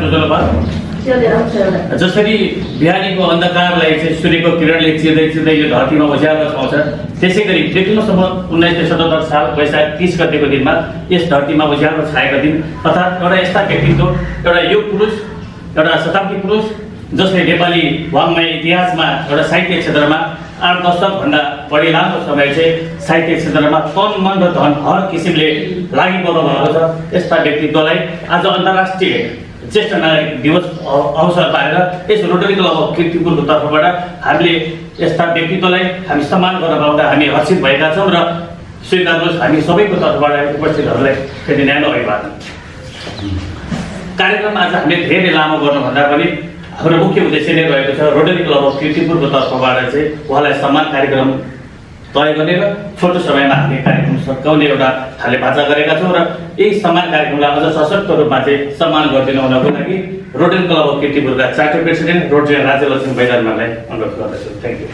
बुझ्नु भयो जसरी बिहानीको अन्धकारलाई चाहिँ सूर्यको किरणले चिर्दै चिर्दै यो धरतीमा उज्यालो पाउँछ त्यसै गरी देखिनुसम्म 1977 साल वैशाख 30 गतेको दिनमा यस धरतीमा उज्यालो छाएको दिन अर्थात् एउटा यस्ता व्यक्तित्व एउटा युग पुरुष एउटा शताब्दी पुरुष जसले नेपाली वाङ्मय इतिहासमा एउटा साहित्य क्षेत्रमा 8 दशकभन्दा बढी लामो समय चाहिँ साहित्य क्षेत्रमा तन मन र धन हर किसिमले लागि पर्नु भएको छ यस्ता व्यक्तित्वलाई आज अन्तर्राष्ट्रिय ज्येष्ठ नागरिक दिवस अवसर पाएर यस रोटरी क्लब अफ कीर्तिपुरको तर्फबाट हामीले यस्ता व्यक्तित्वलाई हामी सम्मान गर्न पाउँदा हामी हर्षित भएका छौँ र स्वीकार्नुहोस् हामी सबैको तर्फबाट उपस्थितहरूलाई फेरि न्यानो अभिवादन। कार्यक्रम आज हामीले धेरै लामो गर्नुभन्दा पनि हाम्रो मुख्य उद्देश्य नै रहेको छ रोटरी क्लब अफ कीर्तिपुरको तर्फबाट चाहिँ उहाँलाई सम्मान कार्यक्रम तय गर्ने र छोटो समयमा हामीले कार्यक्रम सकाउने एउटा खाले बाचा गरेका छौँ र यही सम्मान कार्यक्रमलाई अझ सशक्त रूपमा चाहिँ सम्मान गरिदिनु हुनको लागि रोटरी क्लब अफ कीर्तिपुरका चार्टर प्रेसिडेन्ट रोटरी राज्यलक्ष्मी बैदारमालाई अनुरोध गर्दछु। Thank you.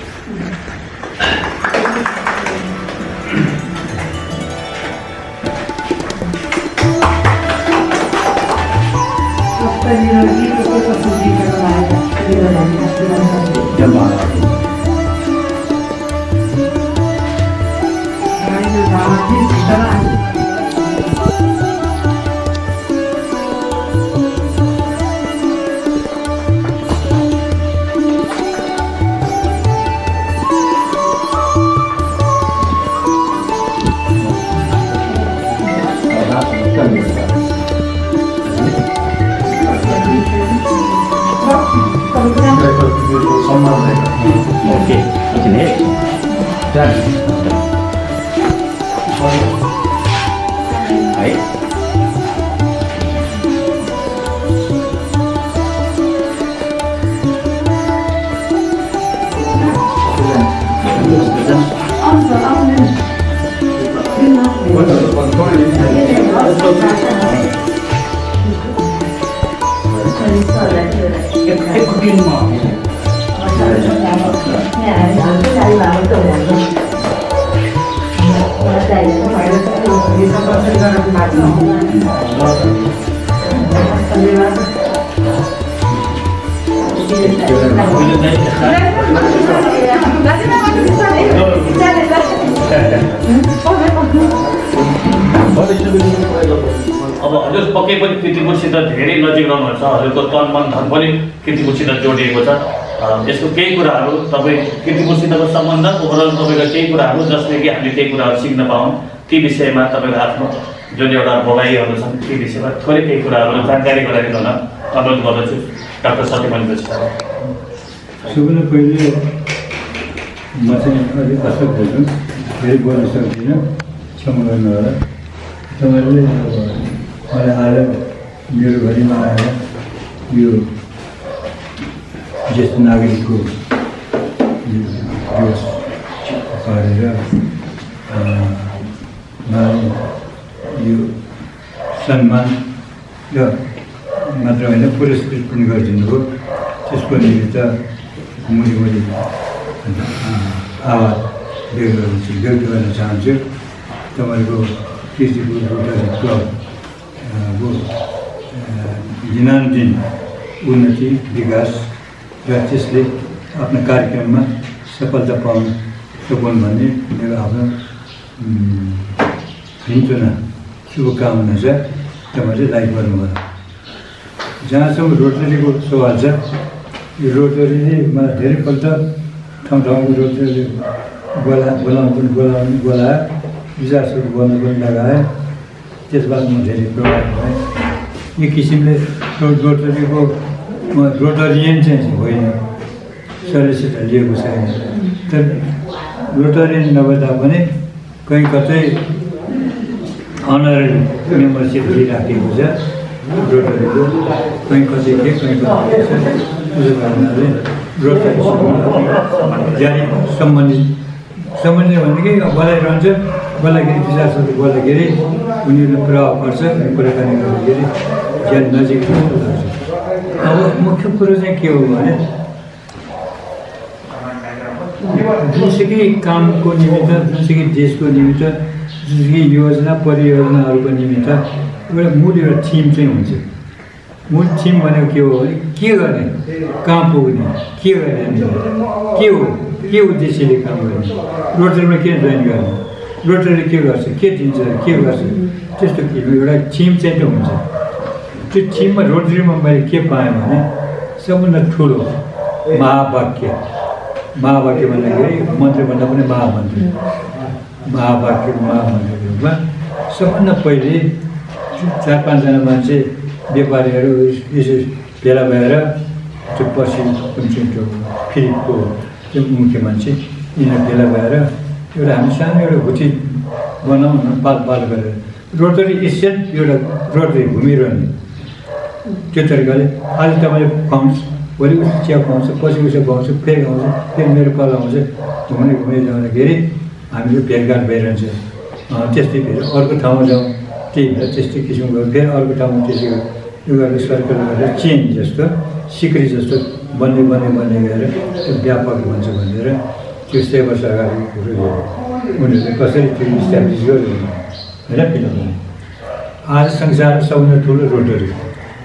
अब हजुर पक्कै पनि कीर्तिपुरसित धेरै नजिक रहनुहुन्छ हजुरको तन मन धन पनि कीर्तिपुरसित जोडिएको छ यसको केही कुराहरू तपाईँ कीर्तिपुरसितको सम्बन्ध ओभरअल तपाईँको केही कुराहरू जसले कि हामीले त्यही कुराहरू सिक्न पाऊँ ती विषयमा तपाईँको आफ्नो जुन एउटा भोगाईहरू छन् ती विषयमा थोरै केही कुराहरू जानकारी गराइदिनु हुन अनुरोध गर्दछु। डाक्टर सत्यमणि जोशी सबैभन्दा पहिले म चाहिँ अलिक असर बोल्छु धेरै बोल्न सक्दिनँ क्षमा गर्नु होला। तपाईँले मलाई आएर मेरो घरमा आएर यो ज्येष्ठ नागरिकको दिवस पारेर मलाई यो सम्मान र मात्र होइन पुरस्कृत पनि गरिदिनु हो त्यसको निमित्त मैले आभार व्यक्त गर्न चाहन्छु। तपाईँको कीर्तिपुर रोटरी क्लबको दिनानुदिन उन्नति विकास र त्यसले आफ्नो कार्यक्रममा सफलता पाउन सकुन् भन्ने मेरो आफ्नो हिन्तुना शुभकामना छ। तपाईँले लाइक गर्नुभयो। जहाँसम्म रोटरीको सवाल छ यो रोटरीले मलाई धेरैपल्ट ठाउँ ठाउँको रोटरीले बोलायो विचारहरू गर्न पनि लगाएँ त्यसबाट म धेरै प्रभावित भएँ। यो किसिमले रोटरीको रोटरियन चाहिँ होइन सदस्यता लिएको छैन तर रोटरियन नभए तापनि कहीँ कतै अनररी मेम्बरसिप लिइराखेको छ रोटरीको कहीँ कतै के कहीँ कतै छ त्यसो कारणले रोटरी जारी सम्बन्धित भनेकै बोलाइरहन्छ बोल्दाखेरि विचारहरू बोल्दाखेरि उनीहरूले प्रभाव पर्छ कुराकानी गर्दाखेरि ज्यान नजिक लाग्छ। अब मुख्य कुरो चाहिँ के हो भने जुनसुकै कामको निमित्त जुनसुकै देशको निमित्त जुनसुकै योजना परियोजनाहरूको निमित्त एउटा मूल एउटा थिम चाहिँ हुन्छ। मूल थिम भनेको के हो भने के गर्ने, कहाँ पुग्ने, के गर्ने, के उद्देश्यले काम गर्ने, रोटरीमा के जोइन गर्ने, रोटरीले के गर्छ, के दिन्छ, के गर्छ, त्यस्तो के एउटा थिम चाहिँ त हुन्छ। त्यो थिममा रोटरीमा मैले के पाएँ भने सबभन्दा ठुलो महावाक्य भन्दाखेरि मन्त्रभन्दा पनि महावाक्यको महामन्त्रको रूपमा सबभन्दा पहिले 4-5 जना मान्छे व्यापारीहरू यसो भेला भएर त्यो पछि त्यो फिलिपको त्यो मुख्य मान्छे यिनीहरू भेला भएर एउटा हामी सानो एउटा भुटी बनाउँ न पाल गरेर रोटरी एसियन एउटा रोटरी घुमिरहने त्यो तरिकाले आज तपाईँले खुवाउँछ, भोलि उसो चिया खुवाउँछ, पछि उसो खुवाउँछ, फेरि आउँछ, फेरि मेरो पालो आउँछ, घुम्दै जाँदाखेरि हामीले भेटघाट भइरहन्छ। त्यस्तै फेरि अर्को ठाउँमा जाउँ, त्यही भएर त्यस्तै किसिमको फेरि अर्को ठाउँमा त्यसै यो गरेर सर्कल गरेर चेन जस्तो सिक्री जस्तो बन्दै गएर त्यो व्यापक भन्छ भनेर त्यो 100 वर्ष अगाडि कुरो उनीहरूले कसरी त्यो इस्टाब्लिस गर्यो होइन। किनभने आज संसार सबभन्दा ठुलो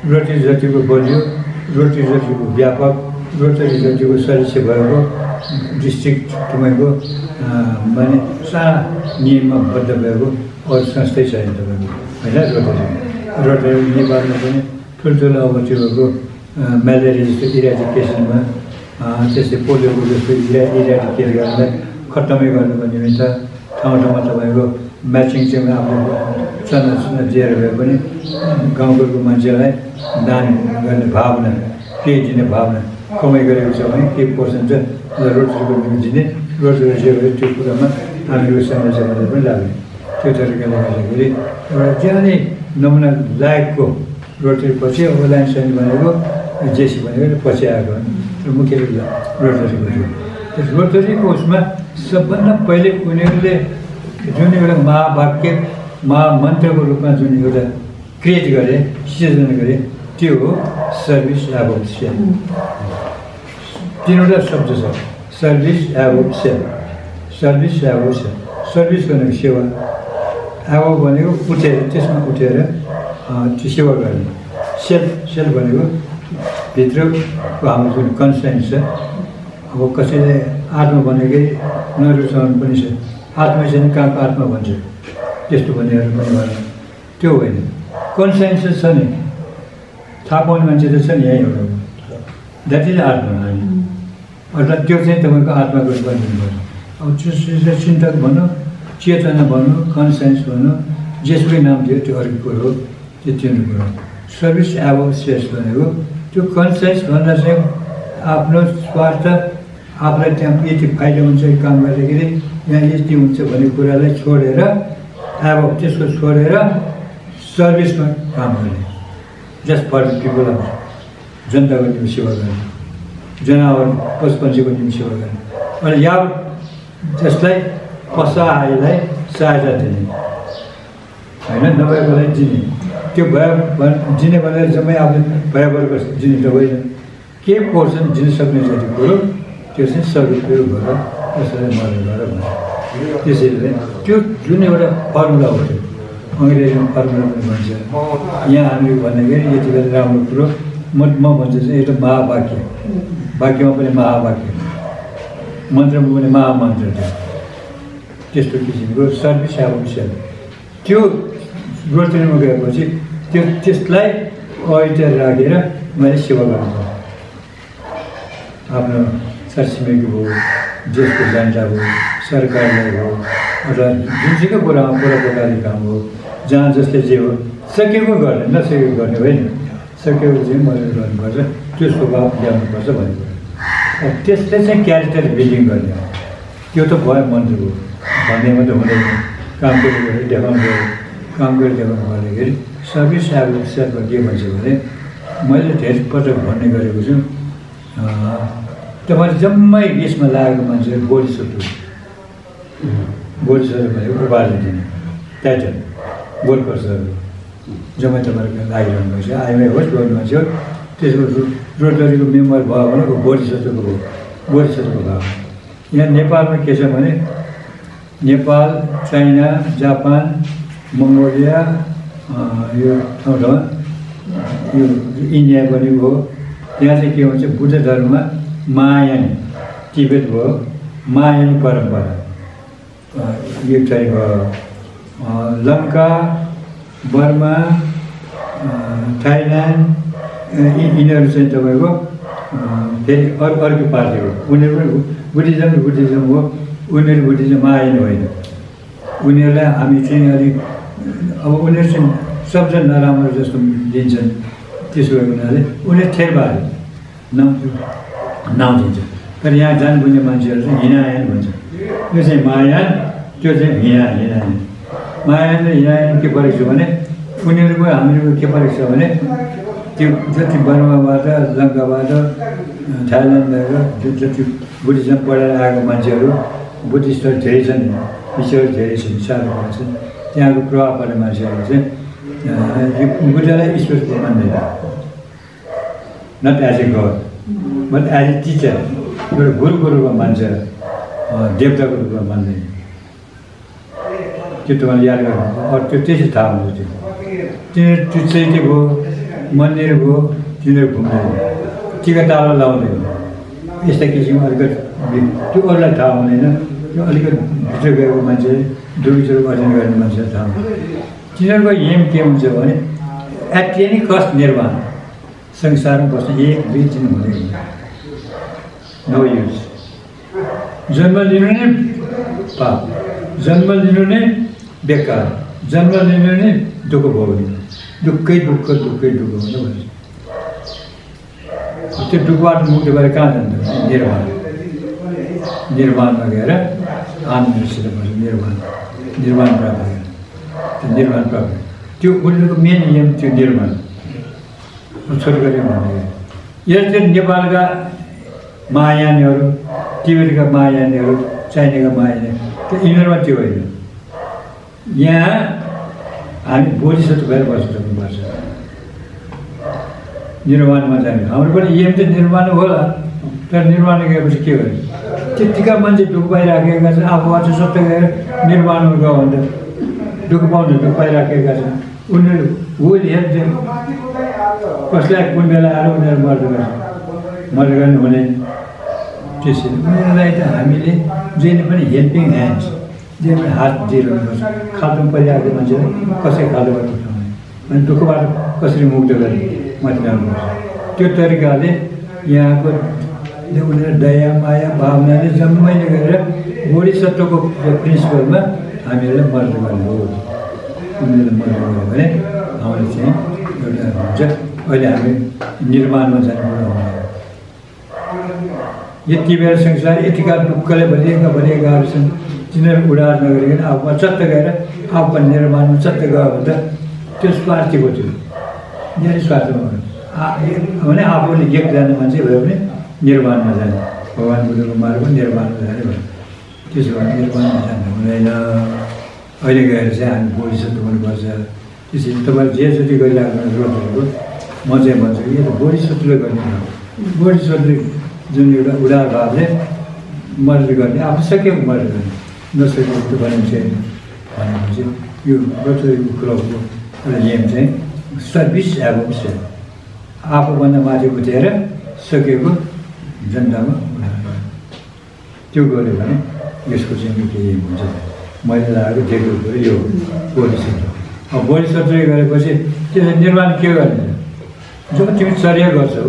रोटरी जतिको बलियो, रोटरी जतिको व्यापक, रोटरी जतिको सदस्य भएको डिस्ट्रिक्ट तपाईँको माने सारा नियममा बद्ध भएको अरू संस्थै छैन तपाईँको होइन। रोटरी नेपालमा पनि ठुल्ठुलो अब त्यो भएको म्यालेरिया जस्तो इराडिकेसनमा त्यस्तै पोलियोको जस्तो इराडिकेट गर्नलाई खत्तमै गर्नुको निमित्त ठाउँमा तपाईँको म्याचिङ चाहिँ आफ्नो चन्दा दिएर भए पनि गाउँघरको मान्छेलाई दान गर्ने भावना, केही दिने भावना कमाइ गरेको छ भने केही पर्सेन्ट चाहिँ रोटरीको निम्ति दिने, रोटरी सेवा त्यो कुरामा हामीको समस्या भनेर पनि लाग्ने। त्यो तरिकाले गर्दाखेरि एउटा ज्यानै नमुना लायकको रोटरी पछि ओलायन्स भनेको जेसी भनेको पछि आएको हो मुख्य रूपमा रोटरीको थियो। त्यस रोटरीको उसमा सबभन्दा पहिले उनीहरूले जुन एउटा महावाक्य महामन्त्रको रूपमा जुन एउटा क्रिएट गरे, सिर्जना गरे, त्यो हो सर्भिस एबभ सेल्फ। 3वटा शब्द छ, service above self, service above self. Service भनेको सेवा, एबभ भनेको उठेर, त्यसमा उठेर त्यो सेवा गर्ने। सेल्फ भनेको भित्रको हाम्रो जुन कन्सियन्स छ। अब कसैले आत्मा भनेकै नरुचाउनु पनि छ, आत्मा चाहिँ कहाँको आत्मा भन्छ, त्यस्तो भन्नेहरू पनि भएन, त्यो होइन। कन्सियन्स छ नि, थाहा पाउने मान्छे त छ नि यहीँ एउटा, द्याट इज आत्मा होइन। अर्थात् त्यो चाहिँ तपाईँको आत्माको रूपमा दिनुपर्छ। अब त्यो चिन्तक भनौँ, चेतना भनौँ, कन्सियन्स भनौँ, जेसुकै नाम दियो त्यो अर्को कुरो हो, त्यो तिम्रो कुरो। सर्भिस एबभ सेल्फ भनेको त्यो कन्सियन्स भन्दा चाहिँ आफ्नो स्वार्थ, आफूलाई त्यहाँ यति फाइदा हुन्छ काम गर्दाखेरि, यहाँ यति हुन्छ भन्ने कुरालाई छोडेर एबभ त्यसको छोडेर सर्भिसमा काम गर्ने, just for the people of जनताको निम्ति सेवा गर्ने, जनावर पशुपन्छीको निम्ति सेवा गर्ने, अनि या जसलाई असहायलाई सहायता दिने होइन, नभएकोलाई दिने। त्यो दिने भनेर जम्मै आफूले भएबरको दिने त होइन, के पोर्सन दिन सक्ने जति कुरो त्यो चाहिँ सदुपयोग गरेर कसैलाई मर्ने गरेर भन्छ। त्यसैले त्यो जुन एउटा फर्मुला हो, त्यो अङ्ग्रेजीमा फर्मुला पनि भन्छ। यहाँ हामीले भन्दाखेरि यति बेला राम्रो कुरो म भन्छु चाहिँ एउटा महावाक्य, वाक्यमा पनि महावाक्य, मन्त्रमा पनि महामन्त्र थियो, त्यस्तो किसिमको सर्भिस एबभ सेल्फ। त्यो रोटरीमा गएपछि त्यसलाई ऐतर राखेर मैले सेवा गर्नुपर्छ। आफ्नो छरछिमेकी भयो, देशको जनता भयो, सरकारलाई भयो, अथवा जुनसुकै कुरामा परोपकारी काम हो, जहाँ जसले जे हो सकेको गर्ने, नसकेको गर्ने होइन, सकेको चाहिँ मैले गर्नुपर्छ, त्यो स्वभाव ल्याउनुपर्छ भन्ने कुरा। अब त्यसले चाहिँ क्यारेक्टर बिल्डिङ गर्ने हो। त्यो त भयो मन्त्रको भन्ने मात्रै हुँदैन, काम गरेर देखाउनु पऱ्यो, काम गरेर देखाउनु पर्दाखेरि सर्भिस एबभ सेल्फमा के भन्छ भने मैले धेरै पटक भन्ने गरेको छु, तपाईँले जम्मै यसमा लागेको मान्छे बोधिसत्व भनेको उपाधि दिने टाइटल बोधपर्छहरू जम्मै तपाईँहरूको लागिरहनु भएको छ, आइमै होस् गर्नु मान्छे हो। त्यसको रोटरीको मेम्बर भयो भने बोधिसत्वको हो, बोधिसत्वको भाव। यहाँ नेपालमा के छ भने नेपाल, चाइना, जापान, मङ्गोलिया यो ठाउँमा यो इन्डिया पनि भयो, त्यहाँ चाहिँ के भन्छ बुद्ध धर्ममा महायान, तिब्बत भयो महायान परम्परा यो चाहिँ भयो। लङ्का, बर्मा, थाइल्यान्ड यिनीहरू चाहिँ तपाईँको फेरि अर्को पार्टी हो। उनीहरू पनि बुद्धिज्म हो, उनीहरू बुद्धिज्म महायान होइन। उनीहरूलाई हामी चाहिँ अलिक अब उनीहरू चाहिँ सबजना नराम्रो जस्तो दिन्छन्, त्यसो भएको हुनाले उनीहरू थेरबार नाउँ दिन्छ। तर यहाँ जानुभने मान्छेहरू चाहिँ हिनायान भन्छ। यो चाहिँ महायान, त्यो चाहिँ हिनायान। महायान र हिनायान के फरक छ भने उनीहरूको हामीहरूको के फरक छ भने त्यो जति बर्माबाट, लङ्काबाट, थाइल्यान्डबाट जति बुद्धिज्म पढेर आएको मान्छेहरू बुद्धिस्टहरू धेरै छन्, ईश्वर धेरै छन्, साह्रो छन्। त्यहाँको प्रभाव पर्ने मान्छेहरू चाहिँ बुद्धलाई ईश्वरको मान्दैन, not as a god but as a teacher, एउटा गुरुको रूपमा मान्छ, देवताको रूपमा मान्दैन। त्यो तपाईँले याद गर्नु, अरू त्यो त्यसै थाहा हुन्छ। तिनीहरू त्यो चाहिँ के भयो, मन्दिर भयो, तिनीहरू घुम्दैन, टिका ताला लाउँदैन, यस्ता किसिमको अलिकति त्यो अरूलाई थाहा हुँदैन। त्यो अलिकति भित्र गएको मान्छे, दुर्विचारको अध्ययन गर्ने मान्छेलाई थाहा हुन्छ। तिनीहरूको एम के हुन्छ भने एट एनी कस्ट निर्माण, संसारमा बस्न एक दुई दिन हुँदैन, नो युज। जन्म लिनु नै पाप, जन्म लिनु नै बेकार, जन्म लिनु नै दुःख भोग्ने, दुःखै दुःख हुन्छ भन्छ। त्यो दुःखबाट मुक्ति भएर कहाँ जान्छ? निर्माणमा गएर आनन्दसित बस्छ, निर्माण प्राप्त गरेर, त्यो निर्माण प्राप्त। त्यो उनीहरूको मेन नियम त्यो निर्माण छोटकरी भन्ने। यो चाहिँ नेपालका महायानीहरू, तिब्बतका महायानीहरू, चाइनाका महायानी, त्यो यिनीहरूमा त्यो होइन। यहाँ हामी बोधिसत्व भएर बस्नुपर्छ, निर्माणमा जाने। हाम्रो पनि एम चाहिँ निर्माण होला, तर निर्माण गएपछि के भयो? त्यतिका मान्छे दुःख पाइराखेका छन्, आफूबाट सत्य गएर निर्माणमा गयो भने दुःख पाउँछ, दुःख पाइराखेका छन्। उनीहरू विल हेल्प देम, कसलाई कुन बेला आएर उनीहरू मर्द गर्नु हुने। त्यसरी उनीहरूलाई त हामीले जहिले पनि हेल्पिङ ह्यान्ड्स, जहिले पनि हात दिइरहनुपर्छ। खाल्टो परिरहेको मान्छेलाई कसरी खाल्टोबाट उठाउने, अनि दुःखबाट कसरी मुक्त गर्ने माथि ल्याउनुपर्छ। त्यो तरिकाले यहाँको उनीहरू दया माया भावनाले जम्मैले गरेर बोधिसत्वको प्रिन्सिपलमा हामीहरूलाई मर्द गर्ने हो। उनीहरूलाई मर्द गर्यो भने हामीले चाहिँ एउटा हुन्छ। अहिले हामी निर्माणमा जानुपर्ने हो। यति बेला संसार यतिका दुःखले भरिएकाहरू छन्, तिनीहरू उडार नगरिकन आफूमा चत्त गएर आफूको निर्माणमा चत्त गयो भने त त्यो स्वार्थीको थियो, धेरै स्वार्थमा भने आफूले एक जाने मान्छे भयो भने निर्माणमा जाने, भगवान् बुद्धको मार्गमा निर्माणमा जाने भयो। त्यसो भने निर्माणमा जानु हुँदैन। अहिले गएर चाहिँ हामी बोधिसत्व हुनुपर्छ। त्यसरी तपाईँले जे जति गरिराख्नु रोजहरूको म चाहिँ भन्छु कि यो त बोधिसत्वले गर्ने हो। बोधिसत्वले जुन एउटा उदार भावले मर्द गर्ने, आफू सकेको मर्द गर्ने, नसकेको त भने छैन भनेपछि यो रोटरीको क्लबको एउटा नियम चाहिँ सर्भिस एभब सेल्फ, आफूभन्दा माथि उठेर सकेको जनतामा उडार गर्ने। त्यो गऱ्यो भने यसको चाहिँ मुख्य एम हुन्छ। मैले लगाएको देखेको कुरो यो बोधिसत्व। अब बोधिसत्वले गरेपछि त्यसलाई निर्माण के गर्ने? जब तिमी चर्या गर्छौ,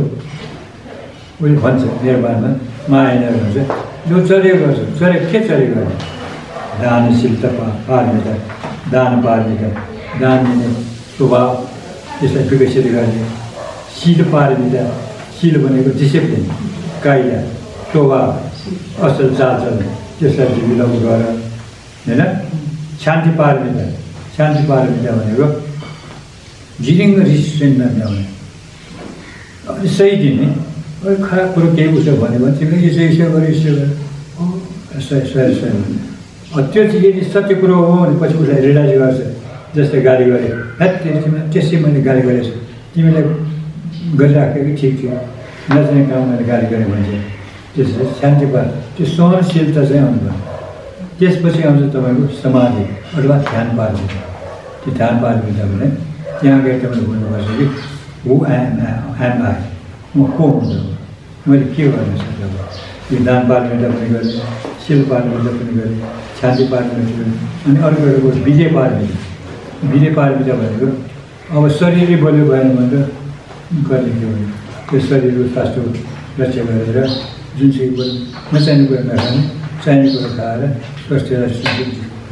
उसले भन्छ निर्माणमा महायानीहरू भन्छ, जो चर्या गर्छ, चर्या के चर्या गर्ने? दानशीलता पार्मिता, दान पार्मिता, दान दिने स्वभाव, त्यसलाई विकसित गर्ने। शील पार्मिता, शील भनेको डिसिप्लिन, कायदा, स्वभाव, असल चालचलन, त्यसलाई डेभलप गर होइन। शान्ति पार्मिता, शान्ति पार्मिता भनेको जिरिङ्ग रिसिस्टेन्ट नल्याउने, अनि सही दिने। खराब कुरो केही उसो भन्यो भने तिमीले यसो गर यसो गर, त्यो चाहिँ यदि सत्य कुरो हो भने पछि उसलाई रियलाइज गर्छ। जस्तै गाली गरेँ, तिमीलाई त्यसै मैले गाली गरेछु, तिमीले गरिराखेको ठिक थियो, नजाने काम मैले गाली गरेँ भन्छ। त्यसरी शान्ति पार, त्यो सहनशीलता चाहिँ आउनुपर्छ। त्यसपछि आउँछ तपाईँको समाधि अथवा ध्यान पार्मिता। त्यो ध्यान पार्मिता भने त्यहाँ गएर तपाईँले भन्नुपर्छ कि हु एम आई म को हुन्छु मैले के गर्नु सक्छु यो दान पार्मेन्ट पनि गरेँ शिल पार्मेन्ट पनि गरेँ शान्ति पार्मेन्ट पनि अनि अर्को विजय पार्मेन्ट भनेको अब शरीरै बलियो भएन भनेर गर्ने के भने त्यो शरीरको स्वास्थ्य रक्षा गरेर जुन चाहिँ नचाहिने कुरा नखाने चाहिने कुरा खाएर स्वास्थ्यलाई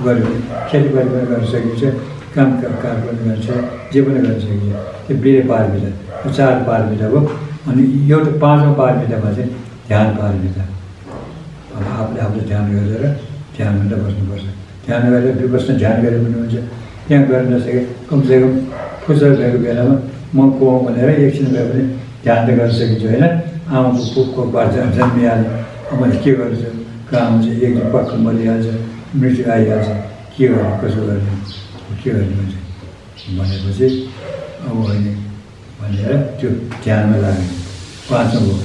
गऱ्यो खेतीपाती पनि गर्न सकिन्छ कामकाज पनि गर्छ जे पनि गर्न सकिन्छ त्यो विजय पार्मिता 4 पार्मिता हो अनि एउटा 5औं पार्मितामा चाहिँ ध्यान पार्मिता अब आफूले ध्यान गरेर ध्यानमा बस्नुपर्छ ध्यान गरेर विपस्ना ध्यान गरेर पनि हुन्छ त्यहाँ गर्न नसके कमसेकम फुर्सद भएको बेलामा म को हो भनेर एकछिन भए पनि ध्यान त गर्न सकिन्छ होइन आमाको को बार्छ जन्मिहाल्छ अब मैले के गर्छु कहाँ हुन्छ एक दिन पक्क मरिहाल्छ मृत्यु आइहाल्छ के गर्ने कसो गर्ने हुन्छ भनेपछि अब होइन भनेर त्यो ध्यानमा लाग्ने 5औं हो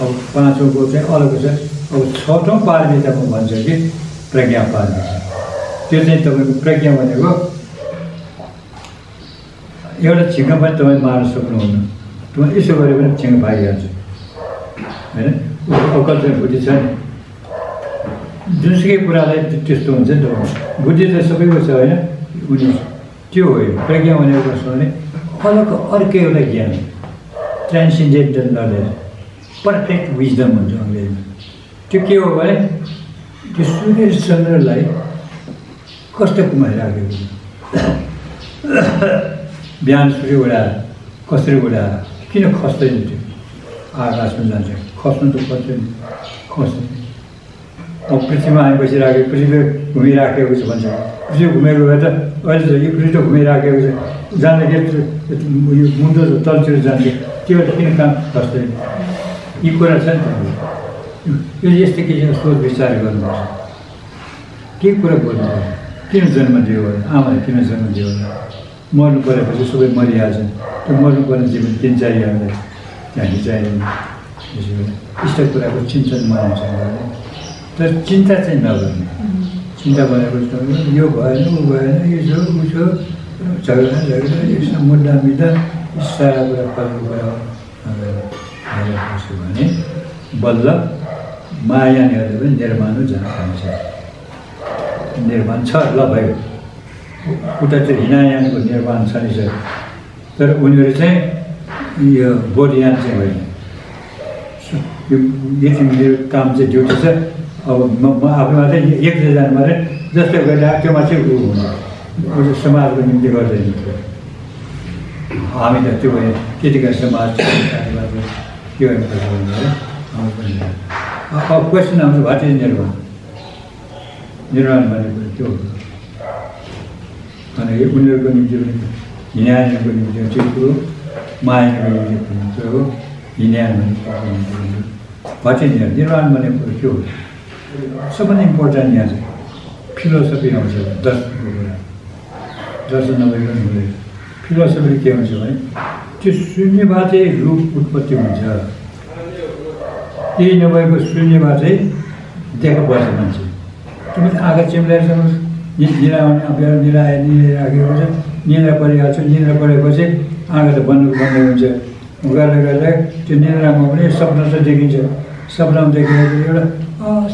अब 5औं को चाहिँ अलग छ अब 6औं पार्मितामा भन्छ कि प्रज्ञा पार्मिता त्यो चाहिँ तपाईँको प्रज्ञा भनेको एउटा छिङ्गा पनि तपाईँ मार्न सक्नुहुन्न तपाईँ यसो गरे पनि छिङ्गा भागिहाल्छ होइन अकल चाहिँ बुद्धि छ नि जुनसुकै कुरालाई त्यस्तो हुन्छ नि त बुद्धि त सबैको छ होइन उनी त्यो होइन प्रज्ञा भनेको कस्तो भने अलग अर्कै एउटा ज्ञान ट्रान्सेन्डेन्टल नलेज पर्फेक्ट विजडम हुन्छ अङ्ग्रेजीमा त्यो के हो भने त्यो सूर्य चन्द्रलाई कस्तो कुमाइराखेको बिहान सूर्य उडाएर कसरी उडाएर किन खस्दैन त्यो आकाशमा जान्छ खस्नु त खस्नु अब पृथ्वीमा हामी बसिराखेको पृथ्वी घुमिराखेको छ भन्छ पृथ्वी घुमेको भए त अहिले त यो पृथ्वी त घुमिराखेको छ जाँदाखेरि यो मुन्टो तलतिर जान्छ त्यो किन काम खस्दैन यी कुरा छ नि त यो यस्तो किसिमको सोच विचार गर्नुपर्छ के कुरा बोल्नुपर्छ किन जन्म दियो होला आमाले किन जन्म दियो होला मर्नु परेपछि सबै मरिहाल्छ त्यो मर्नुपर्ने जीवन किन चाहियो हामीलाई त्यहाँदेखि चाहिँदैन त्यसो भए यस्तो कुराको चिन्तन मनाउँछ तर चिन्ता चाहिँ नगर्ने चिन्ता भनेको यो भएन ऊ भएन यो छ ऊ छ झगडा यसो मुद्दा मिल्दा सारा कुरा पर्ने कुरा भने बल्ल मायानीहरूले पनि निर्माण जान पाइन्छ निर्माण छ ल भयो उता चाहिँ हिनायानको निर्माण छ नि सर तर उनीहरू चाहिँ यो बोधयान चाहिँ होइन यति मेरो काम चाहिँ ड्युटी छ अब म आफूमा चाहिँ एकजना मात्रै जस्तो गरेर त्योमा चाहिँ ऊ हुन्छ समाजको निम्ति गर्दैन हामी त त्यो भयो त्यतिका समाज के गर्नुपर्छ भनेर अब क्वेसन आउँछ वाट इज निर्माण भनेको त्यो हो अनि उनीहरूको निम्ति पनि हिनायनको निम्ति त्यो कुरो मायाको निम्ति पनि त्यो हो हिनायन भनेको वाट इज निर्माण भनेको के हो सबभन्दा इम्पोर्टेन्ट यहाँ चाहिँ फिलोसफी आउँछ दर्शनको कुरा दर्शन नभइकन हुँदैन फिलोसफी के हुन्छ भने त्यो शून्यबाटै रूप उत्पत्ति हुन्छ केही नभएको शून्यबाटै देखा पर्छ मान्छे तिमीले आँखा चिम्लाएरसम्म निरा आउने अभ्यास निराइराखेको छ निन्द्रा परिहाल्छ निन्द्रा परेपछि आँखा त बन्द हुन्छ गर्दा गर्दा त्यो निन्द्रामा पनि सपना त देखिन्छ सपनामा देखेर एउटा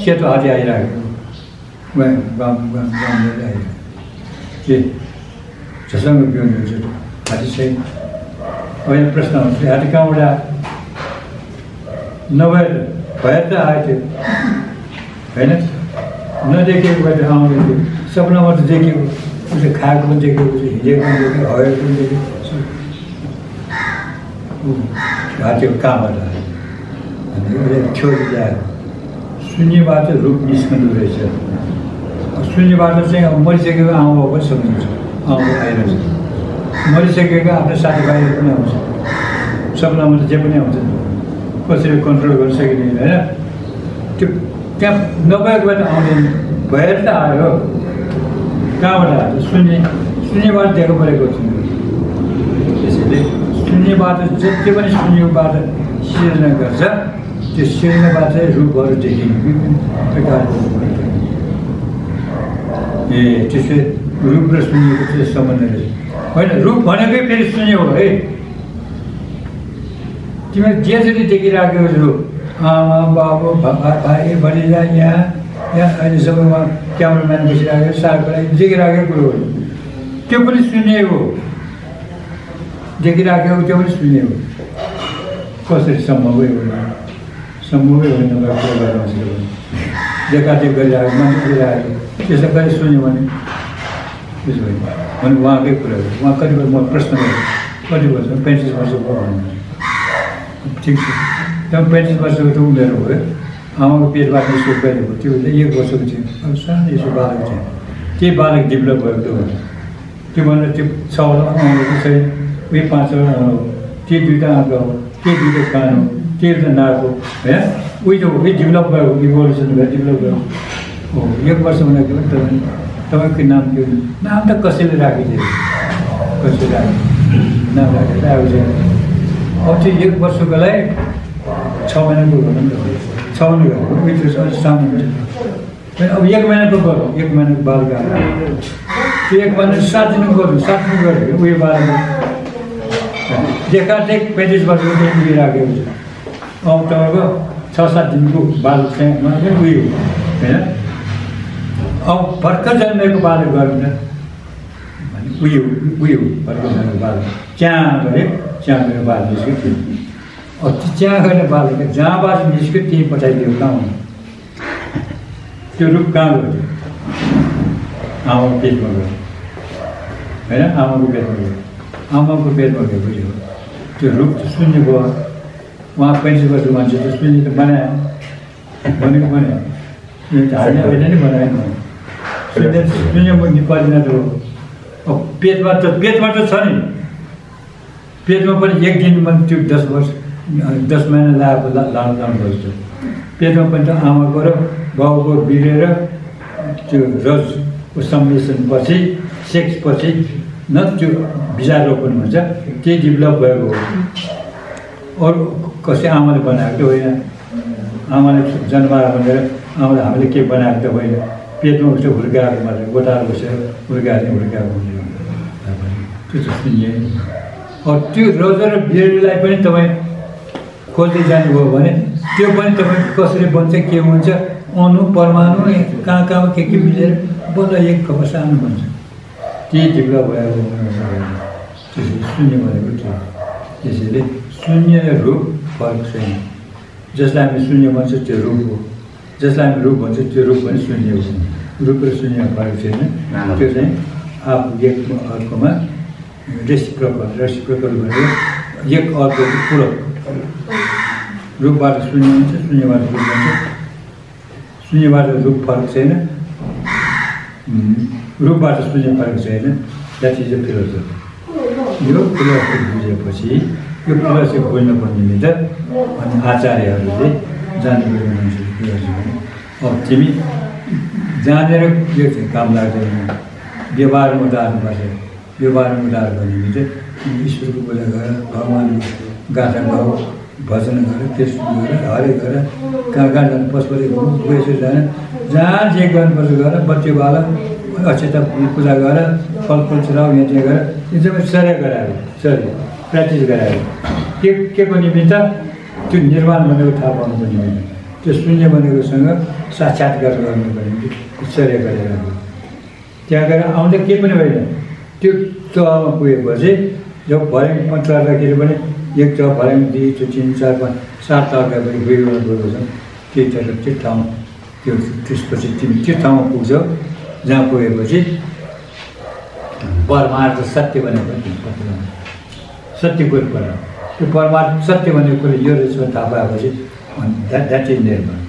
सेतो हात्ती आइरहेको आइरहेको के झसँग पिउने हुन्छ हात्ती छैन अहिले प्रश्न हुन्छ हात्ती कहाँबाट नभएर भएर त आएको थियो होइन नदेखेको भए त आउँदैन थियो सपनामा त देखेको उसले खाएको पनि देखेको हिँडेको पनि देखेको हरेको पनि देखेको हात्तीको कहाँबाट आयो अनि उसले छेउमा ल्याएर शून्यबाट रूप निस्कनु रहेछ शून्यबाट चाहिँ अब मरिसकेको आमा पनि सक्नुहुन्छ आमा आइरहेछ मरिसकेको आफ्नो साथीभाइहरू पनि आउँछ सपनामा त जे पनि आउँछ कसरी कन्ट्रोल गर्न सकिँदैन होइन त्यो त्यहाँ नभएकोबाट आउँदैन भएर त आयो कहाँबाट आयो शून्यबाट देखा परेको छु त्यसैले शून्यबाट जति पनि शून्यबाट सिर्जना गर्छ त्यो सिर्जनाबाट रूपहरू देखिने विभिन्न प्रकारको ए त्यसो रूप र शून्यको चाहिँ सम्बन्ध रहेछ होइन रूप भनेकै फेरि शून्य हो है तिमीले जेसरी देखिराखेको छु आमा बाबु भाइ भनिजा यहाँ अहिलेसम्म उहाँ क्यामराम्यान बसिराखेको सारको लागि देखिराखेको कुरो हो त्यो पनि सुन्ने हो देखिराखेको त्यो पनि सुन्ने हो कसरी सम्भवै होइन सम्भवै होइन कुरा गर्नु देखादेख गरिरहेको मान्छे गरिरहेको त्यसो गरी सुन्यो भने त्यसो होइन भने उहाँकै कुरा हो उहाँ कति वर्ष म प्रश्न गरेँ कति वर्ष 35 वर्षको भन्नु ठिक छ त्यहाँ 35 वर्षको त उमेर भयो आमाको पेटबाट यसो गरेको त्यो 1 वर्षको थियो अब सानो यसो बालक थियो त्यही बालक डेभलप भएको त हो त्यो भनेर त्यो 6 वटा आउँको छैन उही 5 वटा आउनु त्यो 2टा आँखा हो त्यो 2टा कान हो त्यो एउटा नाक हो होइन उही त उही डेभलप भयो इभोल्युसन भएर डेभलप भयो हो 1 वर्ष भनेको तपाईँको नाम के हो नाम त कसैले राखिदियो कसैले राख्यो नाम राखेर आउँछ अब त्यो 1 वर्षकोलाई 6 महिनाको भनौँ न 6 महिनाको उही त्यो सानो हुन्छ अब 1 महिनाको गरौँ 1 महिनाको बालक त्यो 1 महिना 7 दिन गरौँ 7 दिन गरेको उयो बालक देखादेख 35 वर्षको उयो राखेको छ अब तपाईँको 6-7 दिनको बालक चाहिँ उयो होइन अब भर्खर जन्मेको बालक गर्नु भने उयो भर्खर जन्मेको बालक च्याँ गरेर बालक निस्क्यो थियो अब च्याँ गर्ने बालक जहाँबाट निस्क्यो त्यहीँ पठाइदियो कहाँ हुनु त्यो रूप कहाँ गयो आमाको पेटमा गयो होइन आमाको पेटमा गएपछि हो त्यो रूप शून्य भयो उहाँ 35 वर्ष मान्छे त शून्य त बनायो भनेको बनायो हाल्ने होइन नि बनाएन शून्य निपालिन त हो अब पेटमा त छ नि पेटमा पनि 1 दिनमा त्यो 10 महिना लानु पर्छ पेटमा पनि त आमाको र बाउको बिरेर त्यो रजको सम्मिश्रणपछि सेक्सपछि न त्यो बीजारोपण भन्छ त्यही डेभलप भएको हो अरू कसै आमाले बनाएको त होइन आमाले जन्माएर भनेर आमाले हामीले के बनाएको त होइन पेटमा उसले हुर्काएको मात्रै गोटाएर बसेर हुर्काएको हुन्छ त्यो त सुन्ने त्यो रज र बिरेलाई पनि तपाईँ खोज्दै जानुभयो भने त्यो पनि तपाईँ कसरी बन्छ के हुन्छ अणु परमाणु कहाँ के मिलेर बल्ल एक खबर सानो बन्छ त्यही डेभलप भएको त्यसरी शून्य भनेको थियो त्यसैले शून्य रूप फरक छैन जसलाई हामी शून्य भन्छ त्यो रूप हो जसलाई हामी रूप भन्छ त्यो रूप पनि शून्य हो रूप र शून्य फरक छैन त्यो चाहिँ आफू एक अर्कोमा रेसिप्रोकल भनेर एक अर्को पूरक रूपबाट शून्य हुन्छ शून्यबाट रूप हुन्छ शून्यबाट रूप फरक छैन रूपबाट शून्य फरक छैन द्याट इज अ फिलोसफी यो फिलोसफी बुझेपछि यो फिलोसफी बुझ्नुपर्ने नि त अनि आचार्यहरूले जान्ने मान्छेले फिलोसफी अब तिमी जानेर यो चाहिँ काम लाग्दैन व्यवहारमा उतार्नुपर्छ व्यवहारमा उतार गर्ने चाहिँ ईश्वरको पूजा गरेर भगवान्को गाथा गाऊ भजन गरेर त्यसो गरेर हरे गरेर कहाँ जानु पशुपति घुम्नु गएपछि जान जहाँ जे गर्नुपर्छ गरेर बच्चे बालक अक्षता पूजा गरेर फलफुल चढाउ यहाँ त्यहाँ गरेर एकदमै चर्या गरायो चर्या प्र्याक्टिस गरायो के को निमित्त त्यो निर्माण भनेको थाहा पाउनुको निमित्त त्यो शून्य भनेकोसँग साक्षात्कार गर्नुको निम्ति चर्या गरेर त्यहाँ गएर आउँदा केही पनि होइन त्यो तहमा पुगेपछि जब भर्याङ पञ्चायतदाखेरि पनि 1 तह भर्याङ 2 3 4 5 7 तहका पनि गएको छ त्यो ठाउँ त्यो त्यसपछि तिमी त्यो ठाउँमा पुग्छौ जहाँ पुगेपछि परमार्थ सत्य भनेको सत्य कुरो पर्छ त्यो परमार्थ सत्य भनेको कुरो यो रहेछ थाहा पाएपछि द्याट इज निर्माण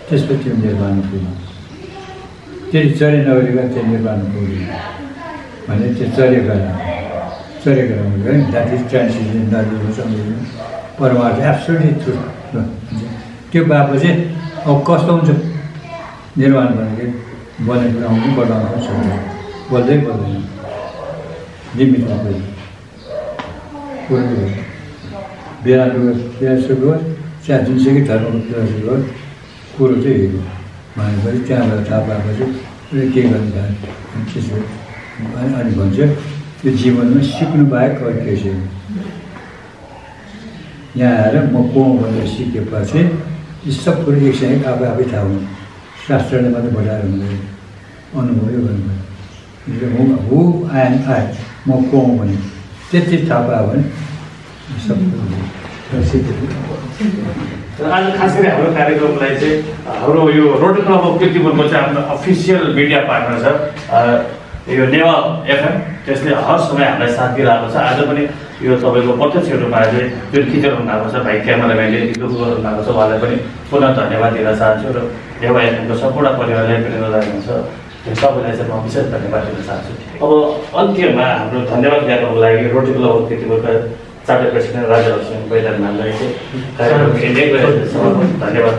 त्यसपछि त्यो निर्माण पुग्नु त्यही चर्या नगरेर त्यो निर्माण पुग्दैन भने त्यो चर्या गराउनु है द्याट इज ट्रान्सलेसन परमार्थ एब्सोल्युटली ट्रु त्यो भएपछि अब कस्तो हुन्छ निर्माण भनेको बनेको आउनु बढाउनु सक्छ बोल्दै बोल्दैन लिमिटमा गयो बिरासो गयो चिया जुनसुकै धर्मको बिरासो गयो कुरो चाहिँ हेऱ्यो भनेपछि त्यहाँबाट थाहा पाएपछि उसले के गर्नु थाल्यो त्यसो अनि भन्छ त्यो जीवनमा सिक्नु बाहेक अरू केही छैन यहाँ आएर म को भनेर सिकेपछि यी सब कुरो एकसँग आफै थाहा हुनु शास्त्रले मात्रै बजाएर हुँदैन अनुभवै गर्नुभयो हु आई म को हुँ भने त्यति थाहा पायो भने सब आज खास गरी हाम्रो कार्यक्रमलाई चाहिँ हाम्रो यो रोटरी क्लब अफ कीर्तिपुरको चाहिँ आफ्नो अफिसियल मिडिया पार्टनर छ यो नेवा एफएम, त्यसले हर समय हामीलाई साथ दिइरहेको छ। आज पनि यो तपाईँको प्रत्यक्ष रूपमा चाहिँ जुन खिचिरहनु भएको छ भाइ क्यामेराम्यानले रिभ्यू गर्नु भएको छ, उहाँलाई पनि पुनः धन्यवाद दिन चाहन्छु र नेवा एफएमको सम्पूर्ण परिवारलाई पनि हुन्छ सबैलाई चाहिँ म विशेष धन्यवाद दिन चाहन्छु। अब अन्त्यमा हाम्रो धन्यवाद ज्ञापनको लागि रोटरी क्लब अफ कीर्तिपुरका चार्टर प्रेसिडेन्ट राजा लक्ष्मी बैदान नामलाई चाहिँ कार्यक्रम खेल्दै गएको धन्यवाद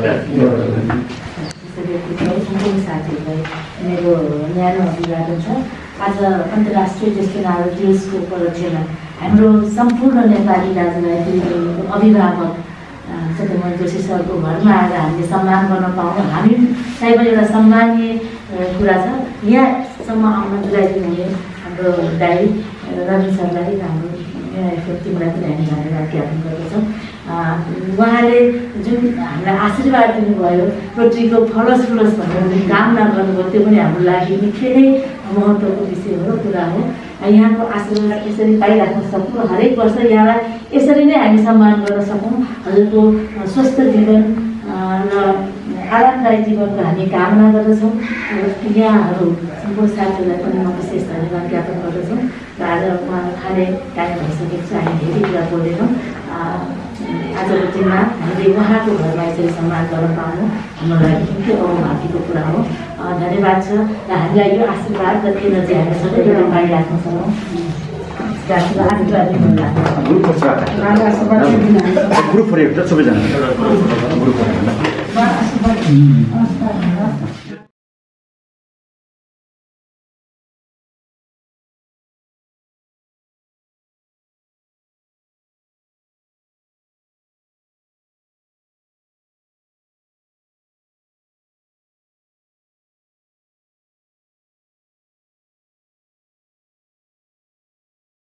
साथीहरूलाई मेरो न्यानो अभिवादन छ। आज अन्तर्राष्ट्रिय ज्येष्ठ नागरिक दिवसको उपलक्ष्यमा हाम्रो सम्पूर्ण नेपाली राजनैतिक अभिभावक सत्यमोहन जोशी सरको घरमा आएर हामीले सम्मान गर्न पाउँ हामीलाई पनि एउटा सम्मानीय कुरा छ। यहाँसम्म आउन जुलाइदिनु हुने हाम्रो दाइ रवि सरलाई हाम्रो टिमलाई पनि हामी धन्यवाद ज्ञापन गर्दछौँ। उहाँले जुन हामीलाई आशीर्वाद दिनुभयो, रोटरीको फलोस भनेर जुन कामना गर्नुभयो, त्यो पनि हाम्रो लागि निकै नै महत्त्वको विषय हो, कुरा हो। यहाँको आशीर्वाद यसरी पाइराख्न सकौँ, हरेक वर्ष यहाँलाई यसरी नै हामी सम्मान गर्न सकौँ। हजुरको स्वस्थ जीवन र आरामदायी जीवनको हामी कामना गर्दछौँ। यहाँहरू सम्पूर्ण साथीहरूलाई पनि म विशेष धन्यवाद ज्ञापन गर्दछौँ। र आज उहाँ खाने टाइम भइसकेको छ, हामी धेरै कुरा बोलेनौँ। आजको दिनमा हामीले उहाँको घरमा यसरी सम्मान गर्न पाउनु हाम्रो लागि निकै अभाग्यको कुरा हो। धन्यवाद छ र हामीलाई यो आशीर्वाद र एनर्जी हामी सबैजना पाइराख्न सकौँ। ग्रुप सबैजना